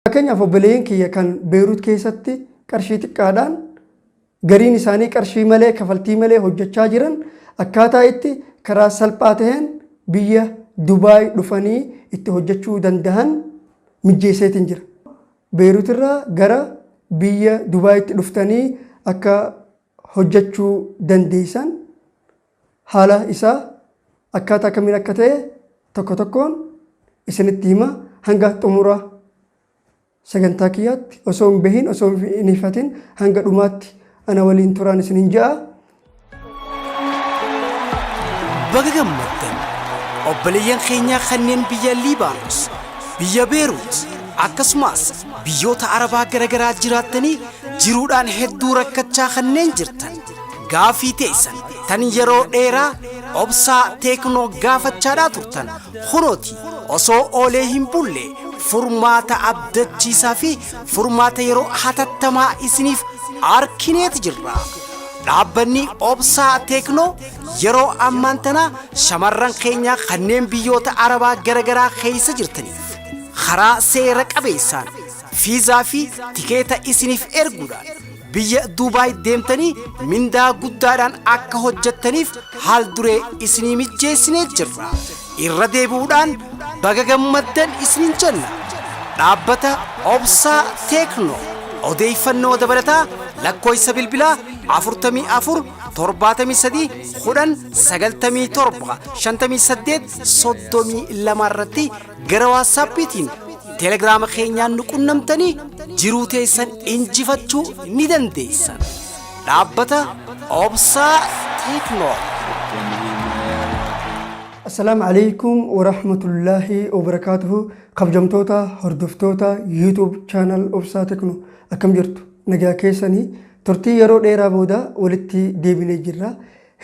Fakkeenyaaf, obboleeyyiin kiyya kan Beerut keessatti qarshii xiqqaadhaan, gariin isaanii qarshii malee, kafaltii malee hojjechaa jiran, akkaataa itti karaa salphaa ta'een biyya Dubaay dhufanii itti hojjechuu danda'an mijjeesseetiin jira. Beerut irraa gara biyya Dubaayitti dhuftanii akka hojjechuu dandeessan haala isaa akkaataa kamiin akka ta'e tokko tokkoon isinitti hima. Hanga xumura sagantaa kiyyaatti osoo hin bahin, osoo hin ifatin, hanga dhumaatti ana waliin turaan isinin ja'a. Baga gammaddan, obboleeyyan keenyaa kanneen biyya Liibaanos, biyya Beeruut, akkasumas biyyoota Arabaa garaagaraa jiraattanii jiruudhaan hedduu rakkachaa kanneen jirtan, gaafii teessan tan yeroo dheeraa Obsaa Teeknoo gaafachaadhaa turtan kunooti osoo oolee hin bulle furmaata abdachiisaa fi furmaata yeroo hatattamaa isiniif arkineeti jirra. Dhaabbanni Obsaa Teeknoo yeroo ammaan tana shamarran keenya kanneen biyyoota Arabaa garaagaraa keessa jirtaniif karaa seera qabeessaan fiizaa fi tikeeta isiniif erguudhaan biyya Duubaay deemtanii mindaa guddaadhaan akka hojjettaniif haal duree isinii mijjeessinee jirra. Irra deebi'uudhaan baga gammaddan isiniin jenna. Dhaabbata Obsaa Teeknoo, odeeffannoo dabalataa lakkoofsa bilbilaa 44 73 10 97 58 32 irratti gara Waatsaappiitiin, Telegiraama keenyaan nu qunnamtanii jiruu teessan injifachuu ni dandeessan. Dhaabbata Obsaa Teeknoo. Assalaamu alaikum warahmatullaahi wabarakaatuhu. Kabajamtoota hordoftoota YouTube channel Obsaa Tekno, akkam jirtu? Nagaa keessanii? Turtii yeroo dheeraa booda walitti deebinee jirra.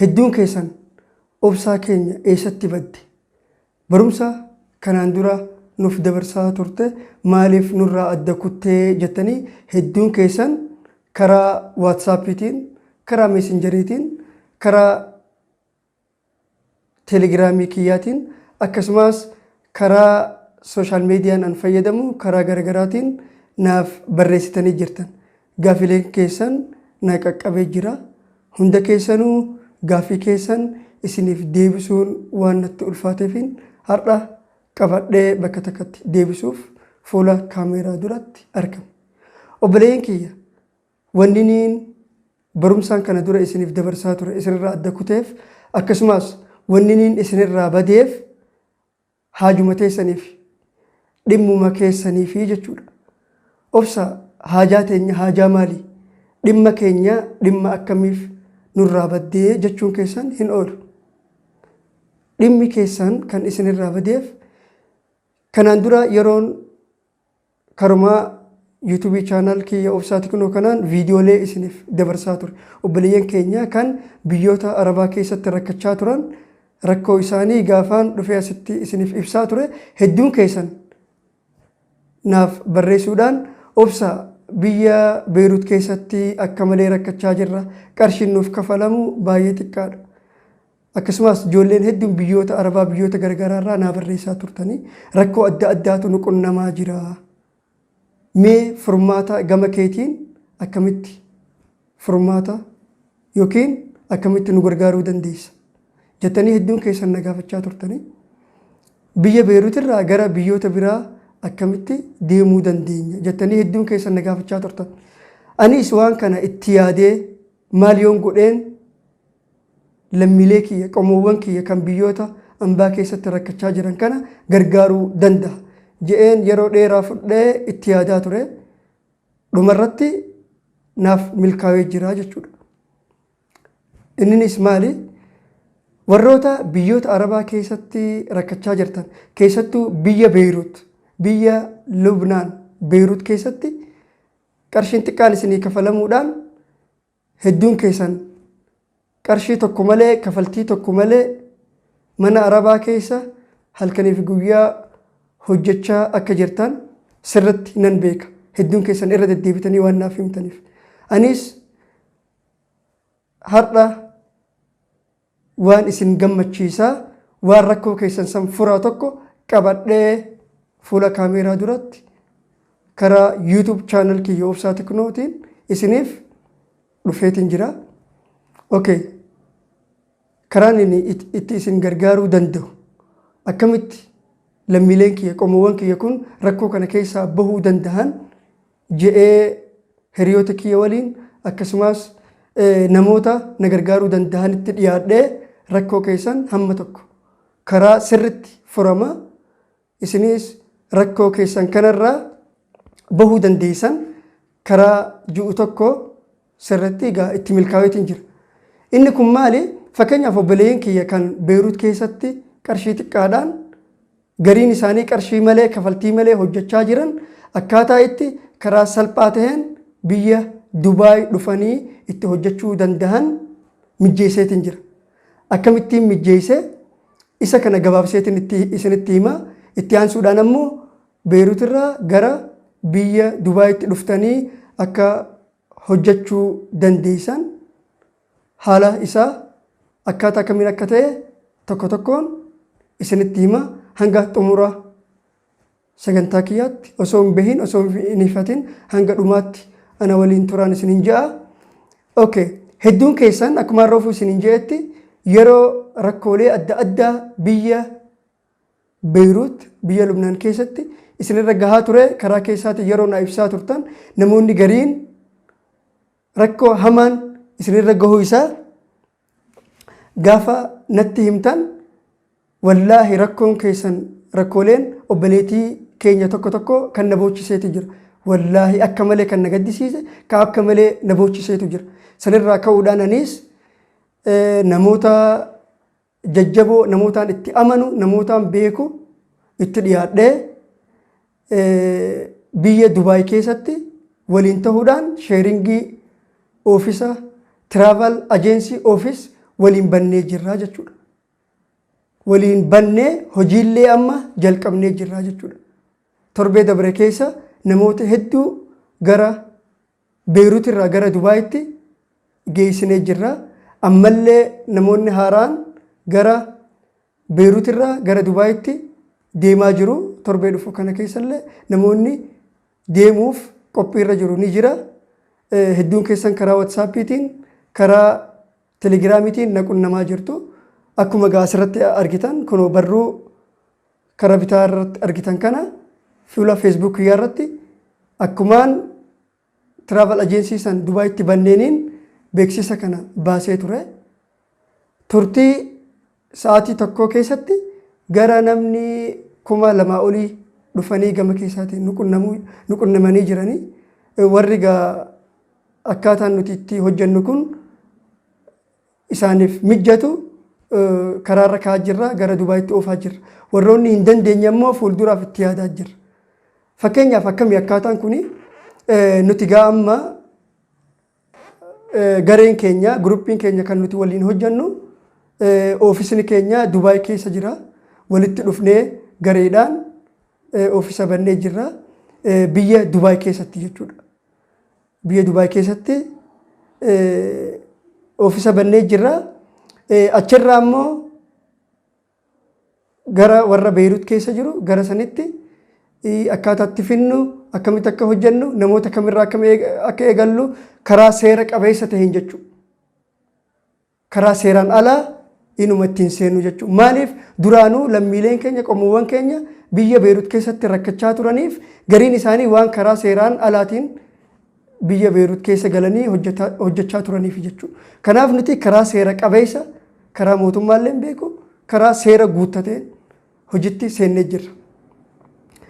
Hedduun keessan "Obsaa keenya, eessatti badde? Barumsa kanaan dura nuuf dabarsaa turte maaliif nurraa adda kuttee?" jettanii hedduun keessan karaa Waatsaappiitiin, karaa Meesenjeriitiin, karaa Teelegiraamii kiyyaatiin, akkasumas karaa social miidiyaan an fayyadamu karaa garagaraatiin naaf barreessitanii jirtan. Gaafileen keessan na qaqqabee jira. Hunda keessanuu gaafii keessan isiniif deebisuun waan natti ulfaateefin har'a qabadhee bakka takkatti deebisuuf fuula kaameeraa duratti argama. Obboleeyyan kiyya, wanni niin barumsaan kana dura isiniif dabarsaa ture isinirraa adda kuteef, akkasumas wanni niin isinirraa badeef, haajuma teessaniif, dhimmuma keessaniifi jechuudha. "Obsa, haajaa teenya haajaa maali? Dhimma keenya dhimma akkamiif nurraa baddee?" jechuun keessan hin oolu. Dhimmi keessan kan isinirraa badeef, kanaan dura yeroon karumaa YouTube channel kiyya Obsaa Teknoo kanaan viidiyoolee isiniif dabarsaa ture. Obboleeyyan keenya kan biyyoota Arabaa keessatti rakkachaa turan rakkoo isaanii gaafaan dhufee asitti isiniif ibsaa ture, hedduun keessan naaf barreessuudhaan, "Obsa, biyya Beerut keessatti akka malee rakkachaa jirra, qarshiin nuuf kafalamu baay'ee xiqqaadha." Akkasumas ijoolleen hedduun biyyoota Arabaa, biyyoota garagaraa irraa naa barreessaa turtanii, "Rakkoo adda addaatu nu qunnamaa jira. Mee furmaata gama keetiin akkamitti furmaata yookiin akkamitti nu gargaaruu dandeessa?" jettanii hedduun keessan na gaafachaa turtanii. "Biyya Beerut irraa gara biyyoota biraa akkamitti deemuu dandeenya?" jettanii hedduun keessan na gaafachaa turtan. Anis waan kana itti yaadee, maal yoon godheen lammiilee kiyya, qomoowwan kiyya kan biyyoota ambaa keessatti rakkachaa jiran kana gargaaruu danda'a je'een yeroo dheeraa fudhee itti yaadaa ture. Dhumarratti naaf milkaa'ee jira jechuudha. Inninis maali? Warroota biyyoota Arabaa keessatti rakkachaa jirtan, keessattuu biyya Beeyruut, biyya Lubnaan, Beeyruut keessatti qarshiin xiqqaan isinii kafalamuudhaan, hedduun keessan qarshii tokko malee, kafaltii tokko malee mana Arabaa keessa halkaniif guyyaa hojjechaa akka jirtan sirritti nan beeka. Hedduun keessan irra deddeebitanii waan naaf himtaniif. Anis har'a waan isin gammachiisaa, waan rakkoo keessan san furaa tokko qabadhee fuula kaameeraa duratti Karaa YouTube channel kiyya Obsaa Teknootiin isiniif dhufeetiin jira. Okay. Karaan inni itti isin gargaaruu danda'u, akkamitti lammiileen kiyya, qomoowwan kiyya kun rakkoo kana keessaa bahuu danda'an je'ee hiriyoota kiyya waliin, akkasumas namoota na gargaaruu danda'anitti dhiyaadhee, rakkoo keessan hamma tokko karaa sirritti furama, isinis rakkoo keessan kanarraa bahuu dandeessan karaa ji'u tokko sirritti egaa itti milkaa'eetiin jira. Inni kun maali? Fakkeenyaaf, obboleeyyiin kiyya kan Beeruut keessatti qarshii xiqqaadhaan, gariin isaanii qarshii malee, kafaltii malee hojjechaa jiran, akkaataa itti karaa salphaa ta'een biyya Dubaay dhufanii itti hojjechuu danda'an mijjeesseetiin jira. Akkamittiin mijjeessee? Isa kana gabaabseetiin itti isinitti hima. Itti aansuudhaan ammoo Beeruut irraa gara biyya Dubaayitti dhuftanii akka hojjechuu dandeessan haala isaa akkaataa kamiin akka ta'e tokko tokkoon isinitti hima. Hanga xumura sagantaa kiyyaatti osoo hin bahin, osoo hin hifatin, hanga dhumaatti ana waliin turaan isinin je'a. Okay. Hedduun keessan akkuma roofuu isinin je'etti, yeroo rakkoolee adda addaa biyya Beeyruut, biyya Lubnaan keessatti isinirra gahaa ture karaa keessaatiin yeroo na ibsaa turtan, namoonni gariin rakkoo hamaan isinirra gahuu isaa gaafa natti himtan, wallaahi rakkoon keessan, rakkooleen obboleetii keenya tokko tokko kan na boochiseetu jira. Wallaahi akka malee kan na gaddisiise, kan akka malee na boochiseetu jira. Sanirraa ka'uudhaan anis namoota jajjaboo, namootaan itti amanu, namootaan beeku itti dhiyaadhee, biyya Dubaay keessatti waliin ta'uudhaan sharing office, travel agency office waliin bannee jirraa jechuudha. Waliin bannee hojiillee amma jalqabnee jirraa jechuudha. Torbee dabre keessa namoota hedduu gara Beeruut irraa gara Dubaayitti geessinee jirra. Ammallee namoonni haaraan gara Beeruut irraa gara Dubaayitti deemaa jiru. Torbee dhufu kana keessallee namoonni deemuuf qophiirra jiru ni jira. Hedduun keessan karaa WhatsAppiitiin, karaa Telegramiitiin na qunnamaa jirtu. Akkuma gaa asirratti argitan, kunoo barruu karaa bitaa irratti argitan kana, fuula Facebook kiyyaa irratti akkumaan travel agency san Dubaayitti banneeniin beeksisa kana baasee ture. Turtii sa'aatii tokkoo keessatti gara namni 2000 olii dhufanii gama keessaatiin nu qunnamanii jiranii. Warri gaa akkaataan nuti itti hojjennu kun isaaniif mijjatu karaarra kaa'aa jirra, gara Dubaayitti oofaa jirra. Warroonni hin dandeenye ammoo fuulduraaf itti yaadaa jirra. Fakkeenyaaf, akkamii akkaataan kuni? Nuti gaa amma gareen keenya, groupiin keenya kan nuti waliin hojjennu, officeni keenya Dubaay keessa jira. Walitti dhufnee gareedhaan office bannee jirra. Biyya Dubaay keessatti jechuudha. Biyya Dubaay keessatti office bannee jirra. Achirraa immoo gara warra Beeyruut keessa jiru gara sanitti akkaataatti finnu, akkamitti akka hojjennu, namoota kamirraa akka eegallu karaa seera qabeessa ta'een jechuudha. Karaa seeraan alaa inuma ittiin seennu jechuudha. Maaliif? Duraanuu lammiileen keenya, qomoowwan keenya biyya Beeyruut keessatti rakkachaa turaniif gariin isaanii waan karaa seeraan alaatiin biyya Beeyruut keessa galanii hojjechaa turaniif jechuudha. Kanaaf nuti karaa seera qabeessa, karaa mootummaallee beeku, karaa seera guuttateen hojitti seennee jirra.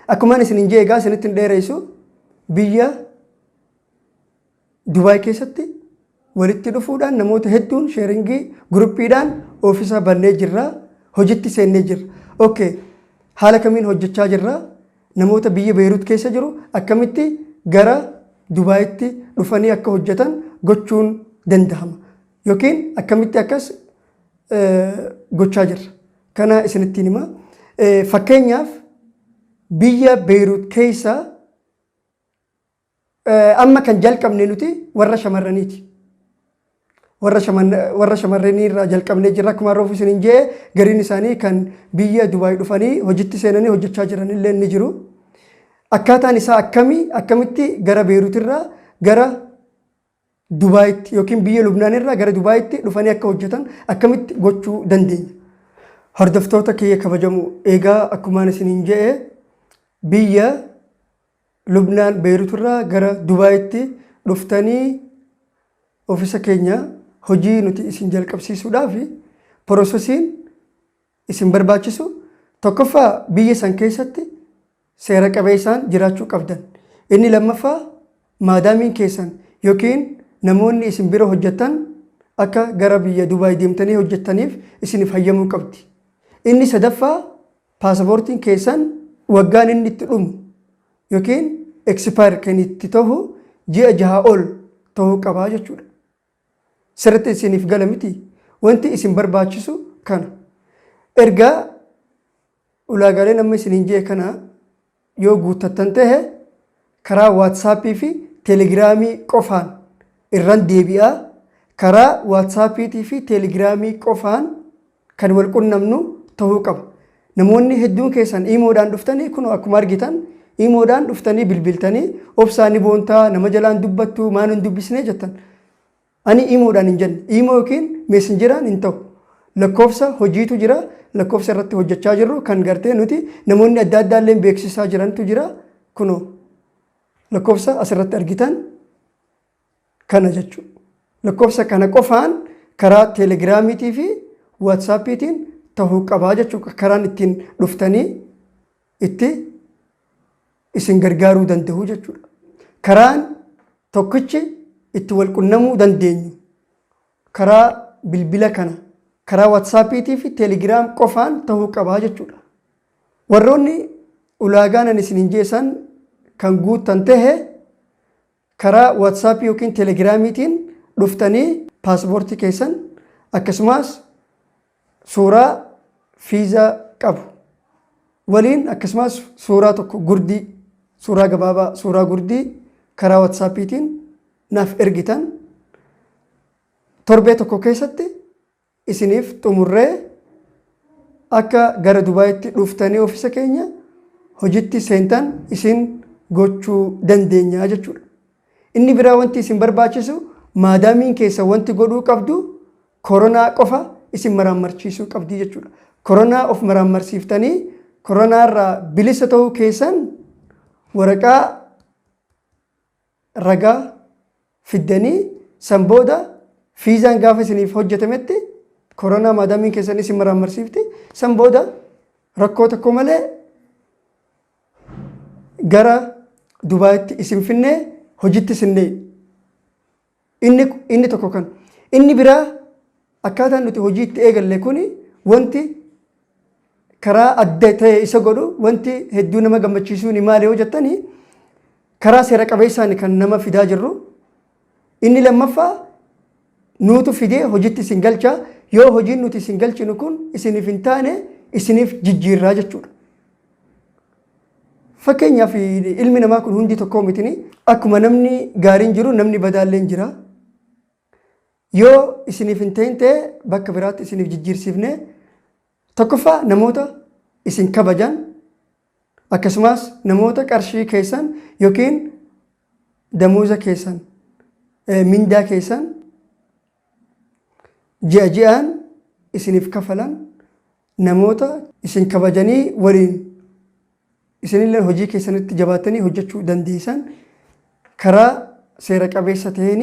Akkumaan isin jee egaa, isinitti hin dheeressu, biyya Dubaay keessatti walitti dhufuudhaan namoota hedduun sharing groupiidhaan office bannee jirra, hojitti seennee jirra. Okay, haala kamiin hojjechaa jirra? Namoota biyya Beeyruut keessa jiru akkamitti gara Dubaayitti dhufanii akka hojjetan gochuun danda'ama? Yookiin akkamitti akkas gochaa jirra? Kana isinittiin hima. Fakkeenyaaf, biyya Beeyruut keessa amma kan jalqabne nuti warra shamarraniiti. Warra shamarranii irraa jalqabnee jirra. Akkuma roofu isiniin jee, gariin isaanii kan biyya Dubaay dhufanii hojitti seenanii hojjechaa jiran illee ni jiru. Akkaataan isaa akkamii, akkamitti gara Beeruutirraa gara Dubaayitti yookiin biyya Lubnaanirraa gara Dubaayitti dhufanii akka hojjetan akkamitti gochuu dandeenya? Hordoftoota kiyya kabajamoo, eegaa akkumaan isiniin je'e biyya Lubnaan Beeruutirraa gara Dubaayitti dhuftanii ofisa keenya hojii nuti isin jalqabsiisuudhaaf processiin isin barbaachisu, tokkoffaa biyya san keessatti seera qabeessaan jiraachuu qabdan. Inni lammaffaa maadaamiin keessan yookiin namoonni isin bira hojjetan akka gara biyya Dubaay deemtanii hojjettaniif isiniif hayyamuu qabdi. Inni sadaffaa paasapoortiin keessan waggaan inni itti dhumu yookiin expire kan itti ta'u ji'a 6 ol ta'uu qabaa jechuudha. Sirriitti isiniif gala miti? Wanti isin barbaachisu kana. Ergaa ulaagaaleen amma isiniin jee kana yoo guuttattan ta'e, karaa Waatsaappii fi Teelegiraamii qofaan, irran deebi'aa, karaa Waatsaappiitii fi Teelegiraamii qofaan kan wal qunnamnu ta'uu qaba. Namoonni hedduun keessan iimoodhaan dhuftanii, kun akkuma argitan iimoodhaan dhuftanii bilbiltanii, "Obsaa, ni boontaa, nama jalaan dubbattu, maan hin dubbisnee?" jettan. Ani iimoodhaan hin jenne. Iimoo yookiin Messengeraan hin ta'u. Lakkoofsa hojiitu jira. Lakkoofsa irratti hojjechaa jirru kan gartee nuti namoonni adda addaa illee beeksisaa jirantu jira. Kunoo lakkoofsa asirratti argitan kana jechuudha. Lakkoofsa kana qofaan karaa Teelegiraamiitii fi Waatsaappiitiin ta'uu qabaa jechuudha. Karaan ittiin dhuftanii itti isin gargaaruu danda'u jechuudha. Karaan tokkichi itti wal qunnamuu dandeenyu karaa bilbila kana, karaa Waatsaappiitii fi Teelegiraam qofaan ta'uu qabaa jechuudha. Warroonni ulaagaan ani isiniin jeessan kan guuttan tahe, karaa Waatsaappii yookiin Teelegiraamiitiin dhuftanii paaspoortii keessan akkasumas suuraa fiizaa qabu waliin, akkasumas suuraa tokko gurdii, suuraa gabaabaa, suuraa gurdii karaa Waatsaappiitiin naaf ergitan, torbee tokko keessatti isiniif xumurree akka gara Dubaayitti dhuftanii ofiisa keenya hojitti seentan isin gochuu dandeenya jechuudha. Inni biraa wanti isin barbaachisu, maadaamiin keessa wanti godhuu qabdu koronaa qofa isin maraammarchiisuu qabdi jechuudha. Koronaa of maraammarsiiftanii koronaarraa bilisa ta'uu keessan waraqaa ragaa fiddanii, san booda fiizaan gaafa isiniif hojjetametti koronaa maadaamiin keessan isin maraammarsiifti. San booda rakkoo tokko malee gara Dubaayitti isin finnee hojitti isin. Inni tokko kan. Inni biraa akkaataan nuti hojii itti eegalle kuni wanti karaa adda ta'e isa godhu, wanti hedduu nama gammachiisuu ni maali yoo jettanii, karaa seera qabeessaan kan nama fidaa jirru. Inni lammaffaa nuutu fidee hojitti isin galcha. Yoo hojiin nuti isin galchinu kun isiniif hin taane, isiniif jijjiirraa jechuudha. Fakkeenyaaf, ilmi namaa kun hundi tokko mitini. Akkuma namni gaariin jiru namni badaallee jira. Yoo isiniif hin ta'in ta'e, bakka biraatti isiniif jijjiirsiifne, tokkoffaa namoota isin kabajan, akkasumas namoota qarshii keessan yookiin damuuza keessan, mindaa keessan ji'a ji'aan isiniif kafalan, namoota isin kabajanii waliin isinillee hojii keessanitti jabaatanii hojjechuu dandeessan karaa seera qabeessa ta'een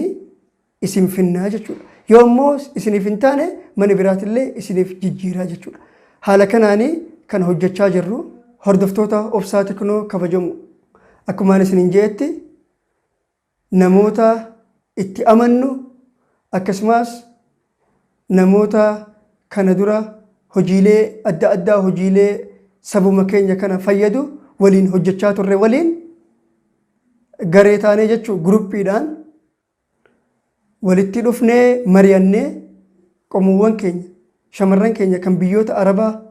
isin finnaa jechuudha. Yoo immoo isiniif hin taane, mana biraatillee isiniif jijjiiraa jechuudha. Haala kanaanii kan hojjechaa jirru, hordoftoota Obsaa Teknoo kabajamu. Akkumaan isiniin jeetti, namoota itti amannu, akkasumas namoota kana dura hojiilee adda addaa, hojiilee sabuma keenya kana fayyadu waliin hojjechaa turre waliin garee taanee jechuu, groupiidhaan walitti dhufnee mari'annee, qomoowwan keenya, shamarran keenya kan biyyoota Arabaa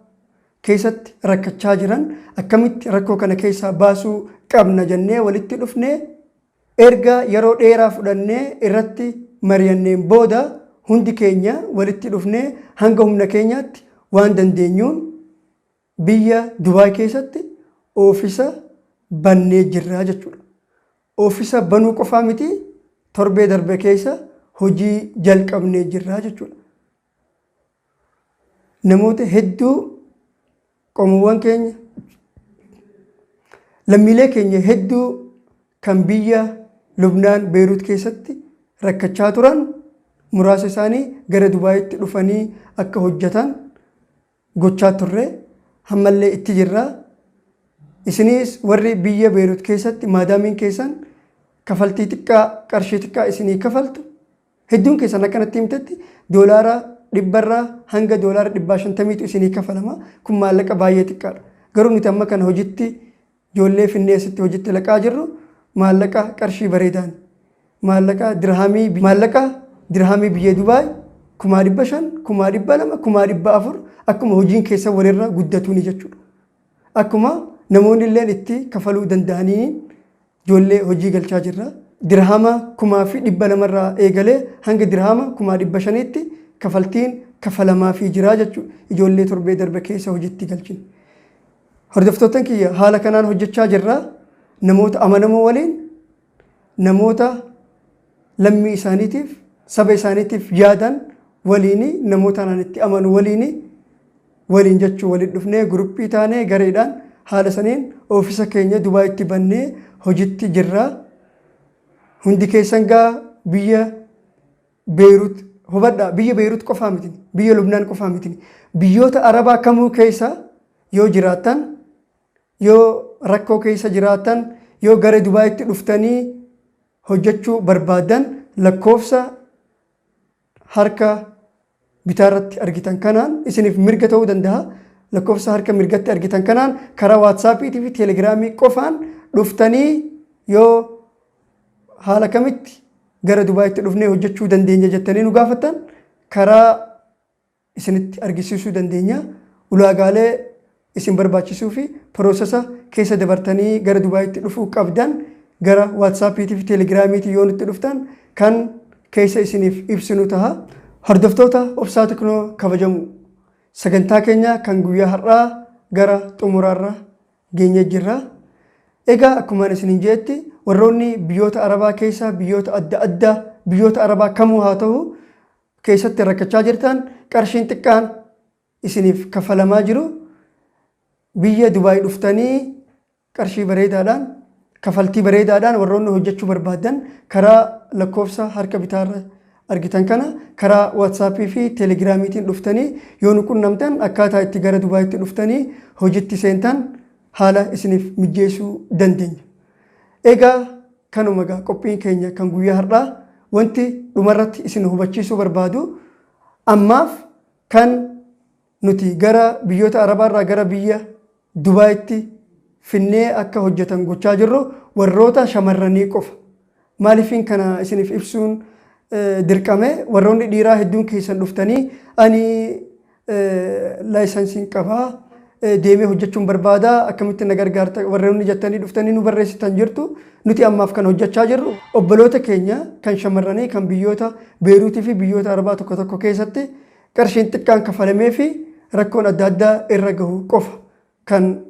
keessatti rakkachaa jiran akkamitti rakkoo kana keessaa baasuu qabna jennee walitti dhufnee, erga yeroo dheeraa fudhannee irratti mari'anneen booda, hundi keenya walitti dhufnee hanga humna keenyaatti waan dandeenyuun biyya Dubaay keessatti oofisa bannee jirra jechuudha. Oofisa banuu qofaa miti, torbee darbe keessa hojii jalqabnee jirra jechuudha. Namoota hedduu, qomoowwan keenya, lammiilee keenya hedduu kan biyya Lubnaan Beeruut keessatti rakkachaa turan, muraasa isaanii gara Dubaayitti dhufanii akka hojjetan gochaa turre, ammallee itti jirra. Isinis warri biyya Beeruut keessatti maadaamiin keessan kafaltii xiqqaa, qarshii xiqqaa isinii kafaltu, hedduun keessan akkanatti himtetti $100rraa hanga $150tu isinii kafalama. Kun maallaqa baay'ee xiqqaadha. Garuu nuti amma kana hojitti ijoollee finnee asitti hojitti laqaa jirru maallaqa qarshii bareedaan, maallaqa dirhamii, maallaqa dirhamii biyya Dubaay 500,000, 200,000, 400,000, akkuma hojiin keessa walirra guddatuuni jechuudha. Akkuma namoonni illeen itti kafaluu danda'aniin ijoollee hojii galchaa jirra. Dirhama 2,200rraa eegalee hanga dirhama 500,000tti kafaltiin kafalamaafii jira jechuudha. Ijoollee torbee darbe keessa hojiitti galchine. Hordoftoota kiyya, haala kanaan hojjechaa jirra. Namoota amanamoo waliin, namoota lammii isaaniitiif, saba isaaniitiif yaadan waliin, namoota anaan itti amanu waliin jechuu waliin dhufnee, guruppii taanee, gareedhaan haala saniin oofisa keenya Dubaayitti bannee hojitti jirra. Hundi keessan gaa biyya Beerut hubadhaa, biyya Beerut qofaa miti, biyya Lubnaan qofaa miti, biyyoota Arabaa kamuu keessa yoo jiraattan, yoo rakkoo keessa jiraattan, yoo gara Dubaayitti dhuftanii hojjechuu barbaaddan, lakkoofsa harka bitaarratti argitan kanaan isiniif mirga ta'uu danda'a. Lakkoofsa harka mirgatti argitan kanaan karaa Waatsaappiitii fi Teelegiraamii qofaan dhuftanii yoo haala kamitti gara Dubaayitti dhufnee hojjechuu dandeenya jettanii nu gaafattan, karaa isinitti argisiisuu dandeenya. Ulaagaalee isin barbaachisuu fi process keessa dabartanii gara Dubaayitti dhufuu qabdan gara Waatsaappiitii fi Teelegiraamiitii yoo nutti dhuftan kan keessa isiniif ibsinu ta'a. Hordoftoota Obsaa Teknoo kabajamu, sagantaa keenya kan guyyaa har'aa gara xumuraarra geenyee jirra. Egaa akkuma isiniin jeetti, warroonni biyyoota Arabaa keessa, biyyoota adda addaa, biyyoota Arabaa kamuu haa ta'u keessatti rakkachaa jirtan, qarshiin xiqqaan isiniif kafalamaa jiru, biyya Dubaay dhuftanii qarshii bareedaadhaan, kafaltii bareedaadhaan warroonni hojjechuu barbaadan, karaa lakkoofsa harka bitaarra argitan kana karaa Waatsaappii fi Teelegiraamiitiin dhuftanii yoo nu qunnamtan, akkaataa itti gara Dubaayitti dhuftanii hojitti seentan haala isiniif mijeessuu dandeenya. Egaa kanuma egaa qophiin keenya kan guyyaa har'aa. Wanti dhumarratti isin hubachiisuu barbaadu, ammaaf kan nuti gara biyyoota Arabaarraa gara biyya Dubaayitti finnee akka hojjetan gochaa jirru warroota shamarranii qofa. Maaliifin kana isiniif ibsuun dirqame? Warroonni dhiiraa hedduun keessan dhuftanii ani laayisansiin qabaa, deemee hojjechuun barbaada, akkamitti na gargaarta warroonni jettanii dhuftanii nu barreessitan jirtu. Nuti ammaaf kan hojjechaa jirru obboloota keenya kan shamarranii kan biyyoota Beeruutii fi biyyoota Arabaa tokko tokko keessatti qarshiin xiqqaan kafalamee fi rakkoon adda addaa irra gahu qofa kan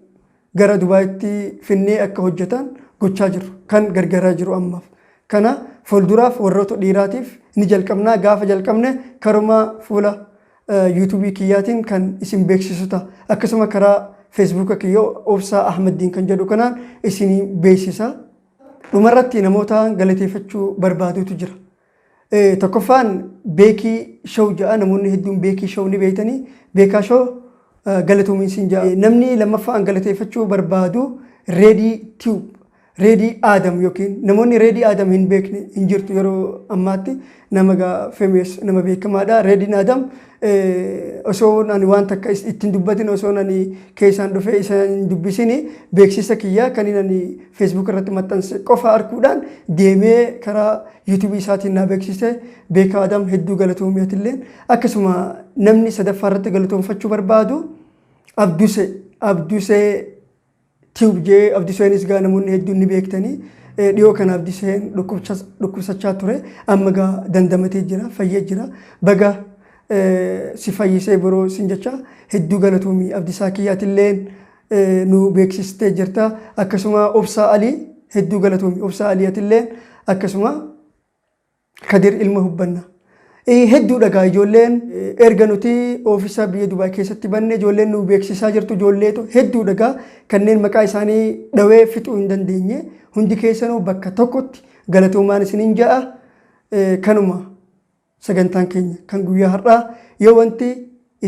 gara Dubaayitti finnee akka hojjetan gochaa jirru, kan gargaaraa jiru ammaaf. Kana fuulduraaf warroota dhiiraatiif ni jalqabnaa. Gaafa jalqabne karuma fuula yuutuubii kiyyaatiin kan isin beeksisu ta'a. Akkasuma karaa Feesbuuka kiyyoo Obsaa Ahmaddiin kan jedhu kanaan isin beeksisa. Dhumarratti namoota galateeffachuu barbaadutu jira. Tokkoffaan Beekii Show jedha. Namoonni hedduun Beekii Show ni beektanii. Beekaa Show, galatoomiin siin jedha. Namni lammaffaan galateeffachuu barbaadu Reedii Tube. Reedii Aadam, yookiin namoonni Reedii Aadam hin beekne hin jirtu. Yeroo ammaatti nama famous, nama beekamaadha. Reediin Aadam osoo ani waan takka ittiin dubbatin, osoo ani keessaan dhufee isa hin dubbisin, beeksisa kiyya kan inni Facebook irratti maxxanse qofa arguudhaan deemee karaa yuutuubii isaatiin naa beeksise. Beekaa Aadam, hedduu galatoomiyatilleen. Akkasuma namni sadaffaa irratti galatoomfachuu barbaadu Abdusee Tube jee. Abduseenis gaa namoonni hedduun ni beektanii. Dhiyoo kana Abduseen dhukkubsachaa ture, amma gaa dandamatee jira, fayyee jira. Baga si fayyisee boroo sin jecha, hedduu galatoomii Abdisaa kiyyaatilleen. nu beeksistee jirta. Akkasuma Obsaa Alii hedduu galatoomi. Obsaa Alii atillee akkasuma Kadir ilma hubbannaa. Hedduu dhagaa ijoolleen erga nuti oofisa biyya Dubaay keessatti banne ijoolleen nu beeksisaa jirtu ijoolleetu hedduu dhagaa kanneen maqaa isaanii dhawee fixuu hin dandeenye hundi keessanuu bakka tokkotti galatoomaan isiniin ja'a. Kanuma sagantaan keenya kan guyyaa har'aa yoo wanti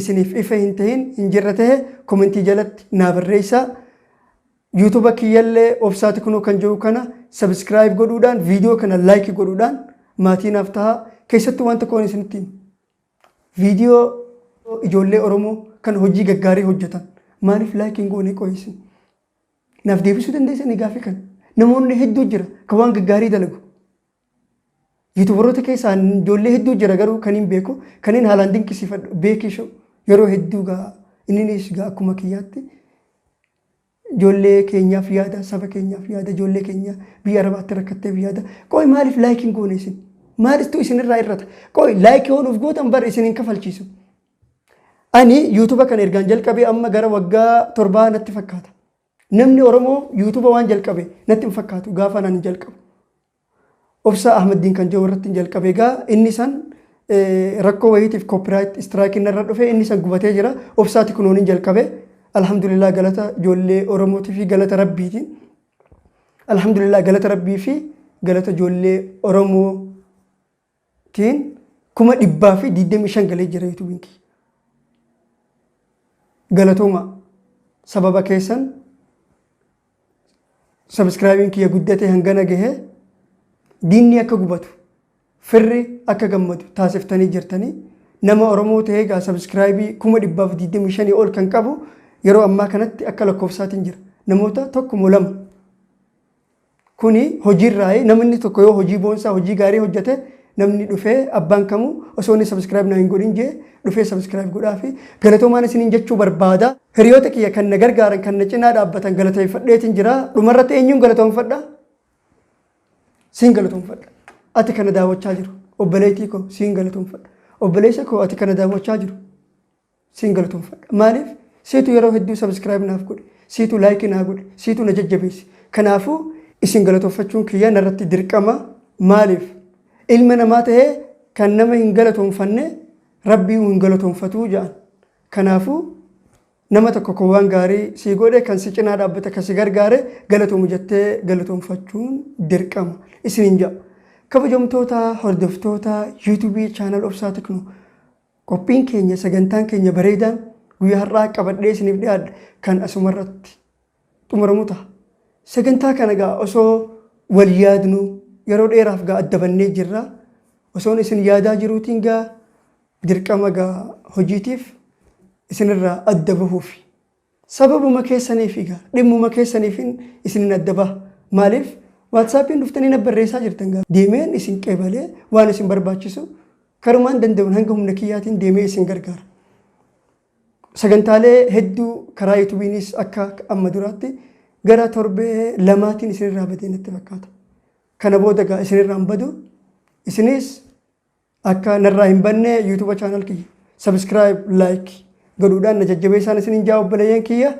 isiniif ifa hin tahin hin jirre tahe komentii jalatti naa barreessaa. YouTube kiyyallee Obsaa Tikunoo kan jiru kana subscribe godhuudhaan viidiyoo kana like godhuudhaan maatii naaf tahaa. Keessattuu waan tokkoon isinitti hima. Viidiyoo ijoollee Oromoo kan hojii gaggaarii hojjetan maaliif like hin goone qoy isin? Naaf deebisuu dandeessanii gaafii kana? Namoonni hedduu jira kan waan gaggaarii dalagu. Yuutubaroota keessaa ijoollee hedduu jira garuu kan hin beeku kan hin haalaan dinqisiifadhu beekii show yeroo hedduu gaa inninis gaa akkuma kiyyaatti ijoollee keenyaaf yaada saba keenyaaf yaada ijoollee keenya biyya arabaatti rakkatteef yaada. Qoy maaliif laayikii hin goone isin? Maalitu isinirraa irrata? Qoy laayikii yoo nuuf gootan bar isin hin kafalchiisu. Ani yuutuba kana ergaan jalqabee amma gara waggaa torbaa natti fakkaata. Namni Oromoo yuutuba waan jalqabe natti hin fakkaatu gaafa ani jalqabu. Obsaa Ahmaddiin kan jiru irratti hin jalqabe egaa inni san rakkoo wayiitiif copyright strike narra dhufe inni san gubatee jira. Obsaati kunuun hin jalqabe. Alhamdulillah galata ijoollee Oromootii fi galata Rabbiitiin. Alhamdulillah galata Rabbii fi galata ijoollee Oromootiin 125,000 galee jira yuutuubiin kiyya. Galatooma sababa keessan sabiskiraabiin kiyya guddatee hangana gahe diinni akka gubatu firri akka gammadu taasiftanii jirtanii nama Oromoo ta'ee egaa sabiskiraabii 125,000 ol kan qabu yeroo ammaa kanatti akka lakkoofsaatiin jira namoota tokko moo lama Kuni hojiirraayi namni tokko yoo hojii boonsaa hojii gaarii hojjete namni dhufee abbaan kamuu osoo inni subscribe naa hin godhin jee dhufee subscribe godhaafi galatoomaan isiniin jechuu barbaada. Hiriyoota kiyya kan na gargaaran kan na cinaa dhaabbatan galateeffadheetiin jira. Dhumarratti eenyuun galatoomfadha? Siin galatoomfadha. Ati kana daawwachaa jiru. Obboleettii koo siin galatoomfadha. Obboleessa koo ati kana daawwachaa jiru. Siin galatoomfadha. Maaliif? Siitu yeroo hedduu subscribe naaf godhe, siitu like naa godhe, siitu na jajjabeesse. Kanaafuu isin galatoomfachuun kiyya narratti dirqama. Maaliif? Ilma namaa ta'ee kan nama hin galatoomfanne Rabbii hin galatoomfatuu jedhan. Kanaafuu nama tokko kan waan gaarii sii godhe, kan si cinaa dhaabbate, kan si gargaare galatoomi jettee galatoomfachuun dirqama isiniin jedha. Kabajamtoota hordoftoota YouTube channel Obsaa Teknoo Qophiin keenya sagantaan keenya bareedaan guyyaa har'aa qabadhee isiniif dhiyaadhe kan asumarratti xumuramu ta'a. Sagantaa kana egaa osoo wal yaadnu yeroo dheeraaf gaa adda bannee jirra. Osoon isin yaadaa jiruutiin gaa dirqama gaa hojiitiif isinirraa adda bahuufi. Sababuma keessaniif egaa dhimmuma keessaniifin isinin adda baha. Maaliif WhatsAppiin dhuftanii na barreessaa jirtan gaa. Deemeen isin qeebalee waan isin barbaachisu karumaan danda'uun hanga humna kiyyaatiin deemee isin gargaara. Sagantaalee hedduu karaa YouTube'iinis akka amma duraatti gara torbee lamaatiin isinirraa badee natti fakkaata. Kana booda egaa isinirraa hin badu. Isinis Akka narraa hin banne YouTube channel kiyya subscribe like godhuudhaan na jajjabeessaan isinin jaa obboleeyyan kiyya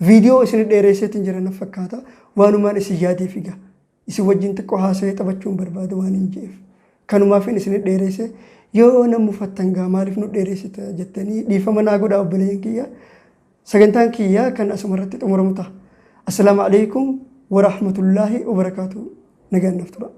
viidiyoo isin dheeresseetiin jira na fakkaata waanumaan isin yaadeef egaa isin wajjin xiqqoo haasa'ee taphachuun barbaada waan hin je'eef kanumaafin isin dheeresse yoo na mufattan gaa maaliif nu dheeressita jettanii dhiifama naa godhaa obboleeyyan kiyya sagantaan kiyya kan asuma irratti xumuramu ta'a. Assalaamu alaikum warahmatullaahi wabarakaatu nagaan naaf tura.